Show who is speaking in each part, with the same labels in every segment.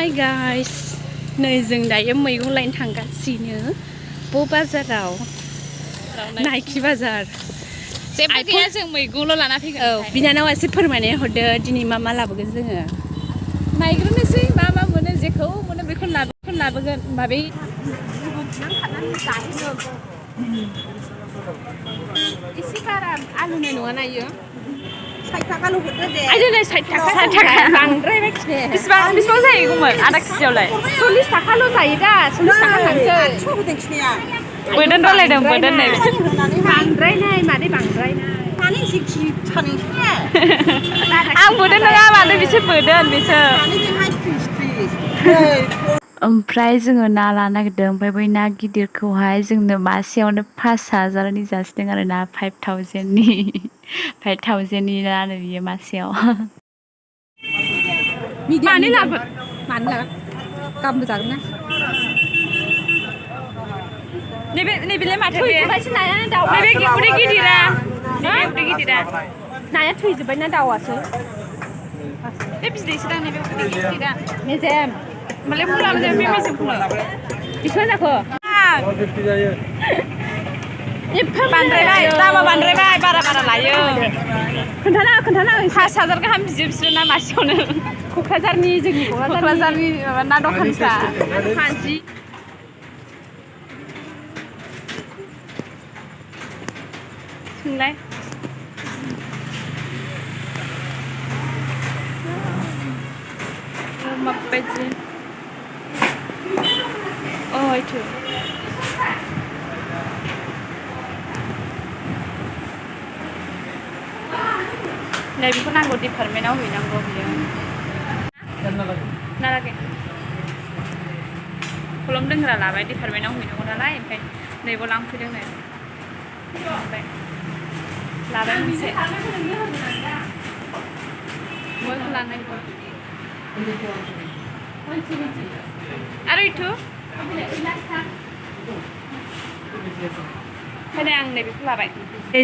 Speaker 1: Hi guys नै जों दायो मैगं लायनो थांगासिनो बाजाराव नायखि बाजार
Speaker 2: जेबो गैया जों मैगंल' लाना फैगोन।
Speaker 1: औ बिनानावा एसे फोरमायनानै हरदो दिनै मा लाबोगोन जोङो
Speaker 2: नायग्रोनोसै मा मोनो जेखौ मोनो बेखौ लाबोगोन माबै
Speaker 1: एसे बारा आलुनाय नङाना इयो
Speaker 2: 60 थाखाल' हरदो दे।
Speaker 1: आयदै 60 थाखा बांद्रायबाय खिने
Speaker 2: बेसेबां जाहैगौमोन आधा केजियावलाय
Speaker 1: 40 थाखाल' जायो दा 40 थाखा थांसै
Speaker 2: 800 होदों खिनिया बोदोन रायलायदों बोदोन नै
Speaker 1: बांद्रायनाय मादै बांद्रायनाय
Speaker 2: माने एसे खि सानैसो आं बोदोन नङा मादै बिसोर बोदोन
Speaker 3: ओमफ्राय जोङो ना लानो नागिरदों ओमफ्राय बै ना गिदिरखौहाय जोंनो मासेयावनो 5,000नि जासिदों आरो ना 5,000नि ना आरो बियो मासेयाव
Speaker 1: मानो लाबोन मानो लाबोन गाबोन जागोन ना
Speaker 2: नैबेलाय माथो बे
Speaker 1: नायानो दाउ
Speaker 2: नैबे उदै गिदिरा उदै गिदिरा
Speaker 1: नाया थैजोब्बायना दाउआसो
Speaker 2: बे बिदैसो दां नैबे उदै गिदिरा
Speaker 1: मेजेम
Speaker 2: होमबालाय फुला मोजां बे मेजेमखौलाय
Speaker 1: बेसेबां जाखो
Speaker 2: बांद्रायबाय दामा बांद्रायबाय बारा लायो
Speaker 1: खोन्थाना
Speaker 2: 5,000 गाहाम बियो बिसोरो ना मासेयावनो
Speaker 1: क'क्राझारनि जोंनि
Speaker 2: क'क्राझारनि माबा ना दखानफ्रा
Speaker 1: फानजि
Speaker 2: सोंलाय माबायदि इथु नै बेखौ नांगौ डिपार्टमेन्टआव हैनांगौ बियो नालागे कलम दोनग्रा लाबाय डिपार्टमेन्टआव हैनांगौ नालाय ओमफ्राय नैबाव लांफैदों नै ओमफ्राय लाबाय मोनसे बयबो लानायखौ आरो इथु ओंखायनो आं नैबेखौ लाबाय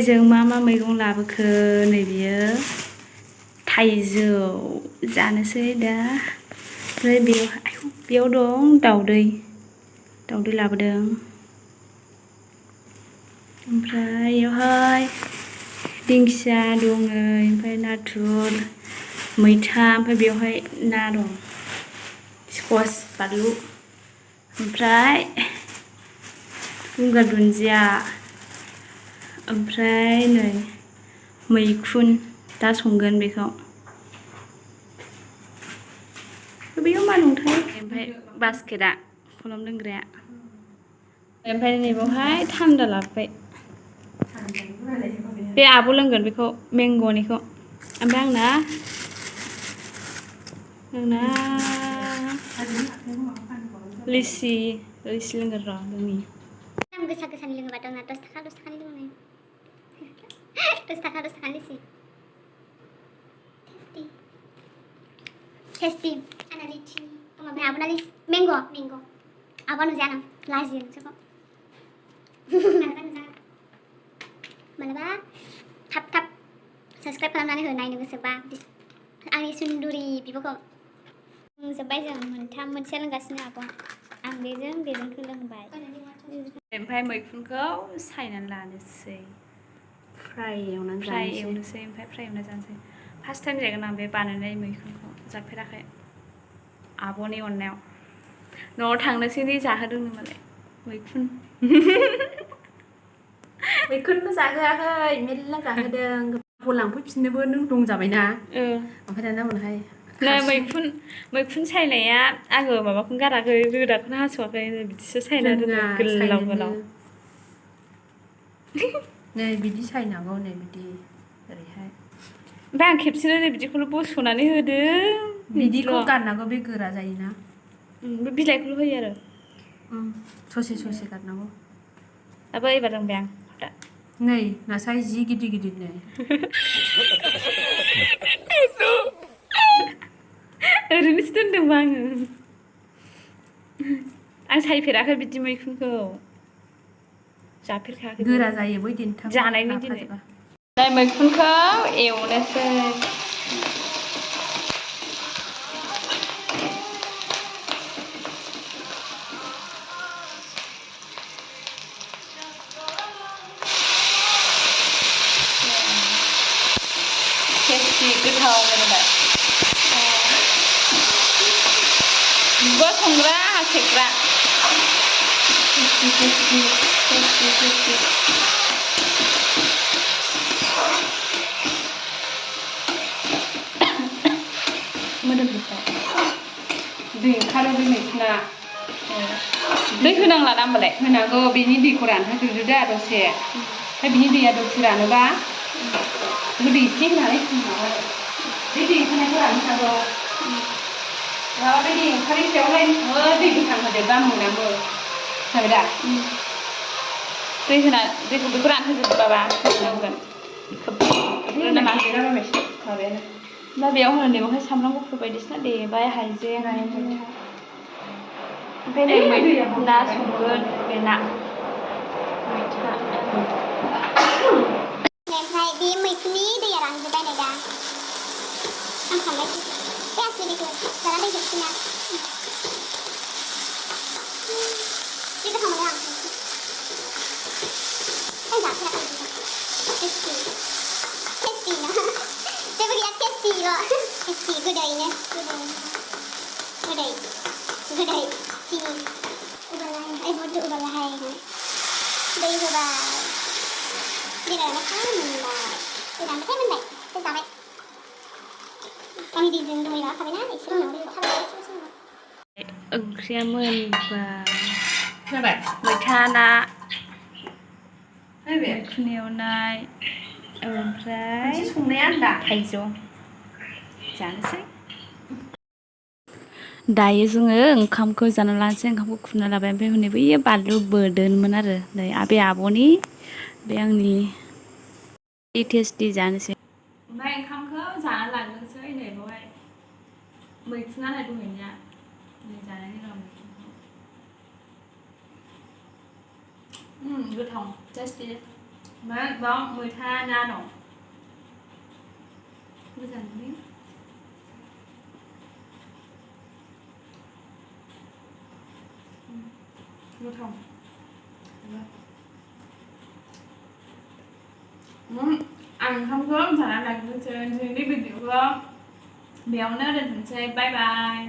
Speaker 3: जों मा मैगं लाबोखो नै बियो थाइजौ जानोसै दा ओमफ्राय बेयाव दं दाउदै लाबोदों ओमफ्राय बेवहाय दिंखिया दङ ओमफ्राय नाथुर मैथा ओमफ्राय बेवहाय ना दं स्कस बानलु ओमफ्राय गंगार दुन्दिया ओमफ्राय नै मैखुन दा संगोन बेखौ बेयाव मा दंथाय ओमफ्राय बास्केटआ कलम दोनग्राया ओमफ्राय नैबावहाय थान्दा लाबोबाय बे आब' लोंगोन बेखौ मेंग'निखौ ओमफ्राय आंना लिसि लोंगोन र' लोंनि
Speaker 4: दाम गोसानि लोङोबा दंना 10 थाखानि लोंनाय 10 थाखा लिसि टेस्टी आना लिची ओमफ्राय आबना लिसि मेंग' आबा नुजाया ना लाजियो नोंसोरखौ मालाबा थाब साबस्क्राइब खालामनानै हो नायनो गोसोबा आंनि सुन्दुरि बिब'खौ जोब्बाय जों मोनसेया लोंगासिनो आब' आं बेजोंखौ लोंबाय
Speaker 3: ओमफ्राय मैखुनखौ सायनानै लानोसै फ्राय एवनोसै ओमफ्राय फ्राय एवना जानोसै फार्स्ट टाइम जागोन आं बे बानायनाय मैखुनखौ जाफेराखै आब'नि अननायाव न'आव थांनोसै जाहोदोंनो मालाय
Speaker 1: मैखुनबो जाहोआखै मेरला जाहोदों आब' लांफैफिननोबो नों दं जाबायना ओमफ्राय दाना उनावहाय
Speaker 3: नै मैखुन सायनाया आङो माबाखौनो गाराखै रोदाखौनो हास'वाखै बिदिसो सायना दोनो गोलाव
Speaker 1: नै बिदि सायनांगौ नै बिदि ओरैहाय
Speaker 3: ओमफ्राय आं खेबसेनो नै बिदिखौनो बस'नानै होदों
Speaker 1: बिदिखौ गारनांगौ बे गोरा जायोना
Speaker 3: बे बिलाइखौल' होयो आरो
Speaker 1: ससे गारनांगौ
Speaker 3: दाबो एबार रोंबाय आं दा
Speaker 1: नै नास्राय जि गिदिर नै
Speaker 3: ओरैनोसो दोनदोंमोन आं सायफेराखै बिदि मैखुनखौ जाफेरखायाखै
Speaker 1: गोरा जायो बै देन्थाखौ
Speaker 3: जानायनि दिनै मैखुनखौ एवनोसै
Speaker 2: संग्रा सेग्रा मोदोमजोब्बाय
Speaker 1: दै ओंखारो बे मैखुना
Speaker 2: दै होनांला ना होमबालाय
Speaker 1: होनांगौ बेनि दैखौ रानहोग्रोदो दा दसे ओमफ्राय बिनि दैया दसे रानोबा बेखौ दै एसे होनानै फुदुंनांगौ आरो बे दै ओंखारनायखौ रानहोनांगौ माबा बे दै ओंखारनायनि सायावहाय दै गोथां होदेरबा मोनामो जाबाय दा
Speaker 2: दै होना दैखौ बेखौ रानहोजोबबाबा होनांगोन खोबग्रोना
Speaker 1: माबायानो
Speaker 2: दा बेयाव होनानै बेवहाय सामब्राम गुफुर बायदिसिना देबाय हाइजें ओमफ्राय नै ना संगोन बे ना मैथा
Speaker 4: ओमफ्राय बे मैखुननि दैया रानजोब्बाय नै दा आं खांबाय बे आसि दैखौ दाना दै जोबसिना जि गोथाव मोनो आं जाफेराखै टेस्टि ना जेबो गैया टेस्टिल' टेस्टि गोदैनो गोदै सिनि उबालाहाय बुद्ध उबालाहाय दै होबाय दै रानबाथाय मोनबाय दै रानबाथाय मोनबाय दा जाबाय गावनि दैजों दहाय माबाखाबायना एसे उनाव दै थाबाय
Speaker 2: ओंख्रिया मोनबाय
Speaker 1: जाबाय
Speaker 2: मैथा ना
Speaker 1: नैबे
Speaker 2: मैखुन एवनाय ओमफ्राय
Speaker 1: संनाया होनदा
Speaker 2: थाइजौ जानोसै दायो जोङो ओंखामखौ जाना लानोसै ओंखामखौ खुरना लाबाय ओमफ्राय हनै बैयो बानलु बोरदोनमोन आरो नै बे आब'नि बे आंनि टेस्टि जानोसै ओमफ्राय ओंखामखौ जाना लाग्रोनोसै नै बेवहाय मैखुना नै दहायनिया नै जानायनि उनाव मैखुनखौ गोथाव टेस्टि ओमफ्राय बाव मैथा ना दं मोजाङै गोथाव आं ओंखामखौ जाना लाग्रोनोसै दिनैनि भिडिअखौ बेयावनो दोनथ'नोसै बाय बाय